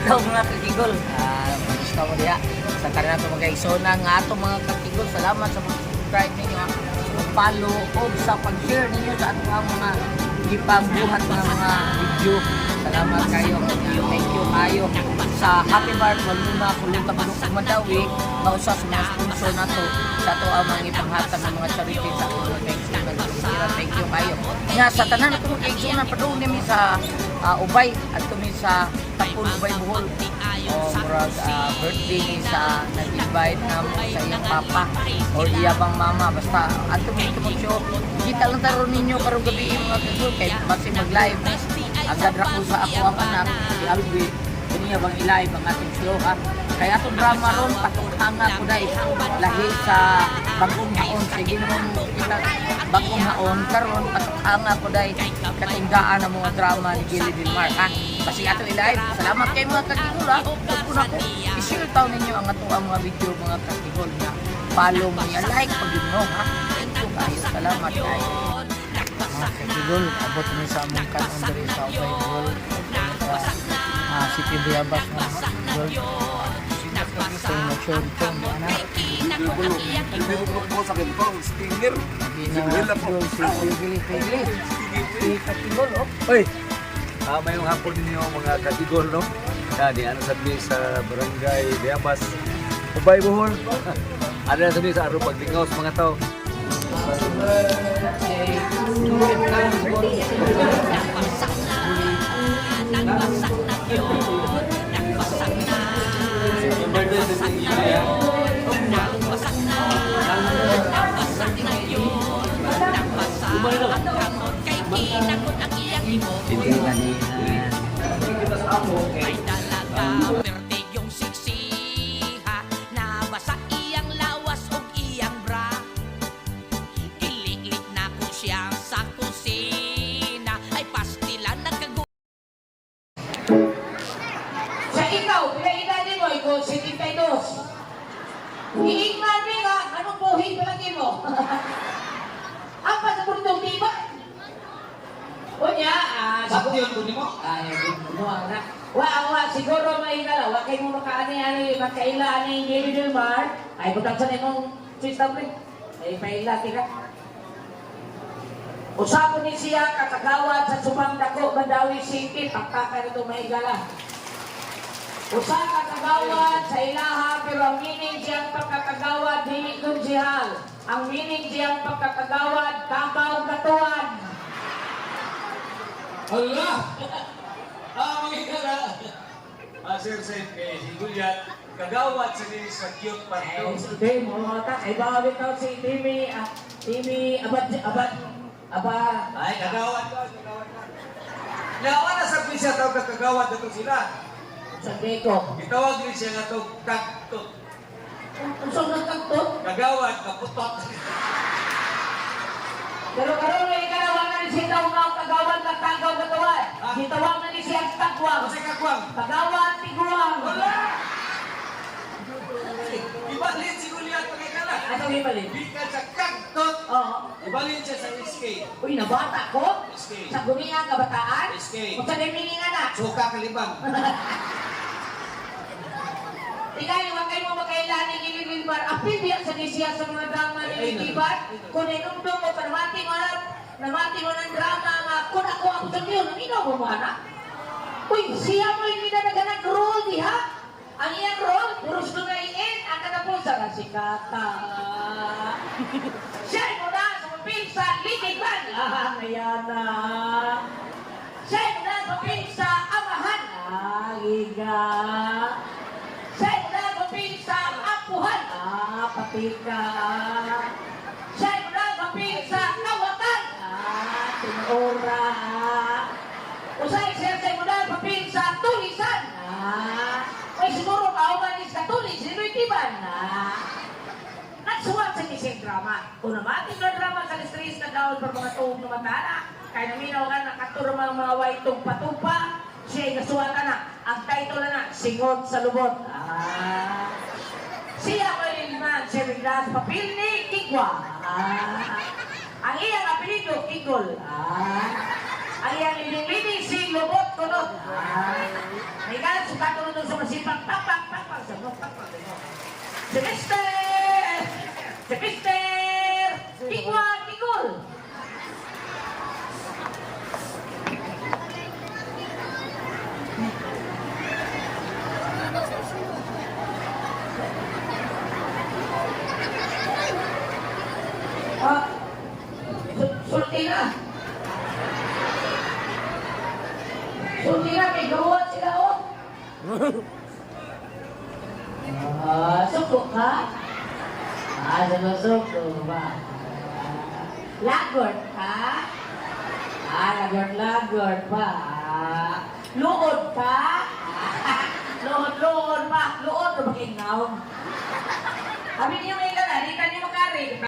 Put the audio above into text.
Adlaw, mga kakigol. Kamusta mo diha? Sa tanan nato mga kaigsuonan nga ato mga kakigol, salamat sa pag-subscribe ninyo, sa pag-follow o sa pag-share ninyo sa atong ang mga gipambuhat nga mga video. Salamat kayo. Thank you kayo sa Happy Mart Waluma Kulunta Bulok Mandaue nga usa sa mga sponsor nato sa ato ang mga ipanghatag ng mga charity sa atong mga kaigsuonan. Thank you kayo. Nga sa tanan nato mga kaigsuonan, padung nami sa Ubay at kami sa Tapul, Ubay, Bohol. O murag birthday ni sa nag-invite namo sa iyang papa or iya bang mama, basta adto mo ito mag-show. Kita lang taron ninyo karong gabi, mga kagul, kay basi mag-live agad ra ko sa ako ang anak si Albi, kaniya bang i-live ang atong show, ha. Kaya atong drama ron patukhanga ko dai lahi sa Bagong Haon. Sige naman kita Bagong Haon karon, patukhanga ko dai katindaan ang mga drama ni Gilly Del Mar, ha. Kasi ato i-live. Salamat kay mga kakigol, ha. Kung ako i-share taw ninyo ang ato ang mga video, mga kakigol, nga follow mo niya, like pag yun, no, ha. Thank you kayo, salamat kayo. Mga kakigol, abot ni sa among kanon diri sa Ubay, Bohol, sa City Bayabas, mga kakigol. So mag-show dito mga anak. Mo sa akin pa, stinger. Gina si Pigli Pigli. Si Kakigol, oh. Oy! Mayong hapon ninyo, mga katigol, no? Ya, di ano sabi sa Barangay Bayabas, Ubay, Bohol. Ano na sabi sa araw paglingaw sa mga tao. Hindi kanina. Ay talaga, pertig yung siksiha. Nabasa iyang lawas ug iyang bra. Gililit na ko siya sa kusina. Ay pastila nagkagu. Sa ikaw, pila edad mo? Ikaw, 72. Iingnan mi nga, anong buhi pa lagi mo? Ang pasabultong di ba? Unya, Sakto yun, kunin mo. Ay, mo na. Wa, wa, siguro may gala. Wa kay mo makaani-ani, makaila ani Gary Del Mar. Ay, butang sa nimong system rin. Ay, paila tika. Usa ni siya kakagawad sa Subang Dako, Mandawi City, pagkaka nito mahigala. Usa ka kagawad sa ilaha, pero ang meaning siyang pagkakagawad dili konsehal. Ang meaning siyang pagkakagawad kakaw katuan. Allah! Mga ikala! Sir Seth, kay si Juliet, kagawad sa ni sa cute Ay, parto. hindi mo ta ay bawi ka si Timmy, Timmy abad abad aba. Ay, kagawad ka, kagawad ka. Nawa na sa siya tawag ka kagawad na to sila. Sa Beko. Gitawag rin siya nga to kagtot. Unsa nga kagtot? Kagawad, kaputot. Pero karon ay ikalawa na ni siya tawag nga kagawad nga tagaw katuan. Ah. Gitawag na ni siya tagwang. Kasi kakwang. Kagawad tiguang. Wala! Ibalin si Juliet pagkakala. Ano ibalin? Bikan sa kagtot. Oo. Ibalin siya sa SK. Uy, nabata ko. SK. Sa gumiang kabataan. SK. Kung sa meaning nga na. Suka kalibang. Tingnan, huwag kayo mo makailan ni Gili Wilbar. Apil biya sa siya sa mga drama ni Ay, Wilbar. Kung inumdum mo, panamati mo na, namati mo ng drama nga, kung ako ang sabihin, naminaw mo mo, anak. Uy, siya mo yung minanaganag role, di ha? Ang iyang role, puros lumayin, ang katapusan na si Kata. Siya mo na, sumapil sa litigan. Ah, ngayon na. Siya mo na, sumapil sa amahan. Ah, giga. Siya mo na, sumapil sa apuhan. Ah, patika. Siya mo na, sumapil sa kawatan. Ah, tinuora. Usay siya sa mo na, sumapil sa tulisan. Ah, may siguro kauban is katulis, sino'y tiban. Ah, nagsuwat sa kising drama. Kung namati nga drama sa listris na daon per mga tuog na matana, kay naminaw nga nakaturo mga mga waitong patupa, siya ay nasuwatan na. Ang title na na, Singot sa Lubot. Ah. Siya may lilman, siya bigla sa papel ni Kigwa. Ah. Ang iyang apelido, Kigol. Ah. Ang iyang leading-leading si Lubot Kunot. May galit sa tatunod sa masipag, pakpak, pakpak, sa mo, pakpak, mo. Si Mr. Si Mr. Kigwa Kigul. Ah, sulti na. Sulti na, may gawa sila, oh. Ah, suko ka? Ah, sumusuko ba? Lagot ka? Ah, lagot-lagot pa. Ah, luod ka? Luod-luod pa. Luod na ba kay ngaon? Abi niyo.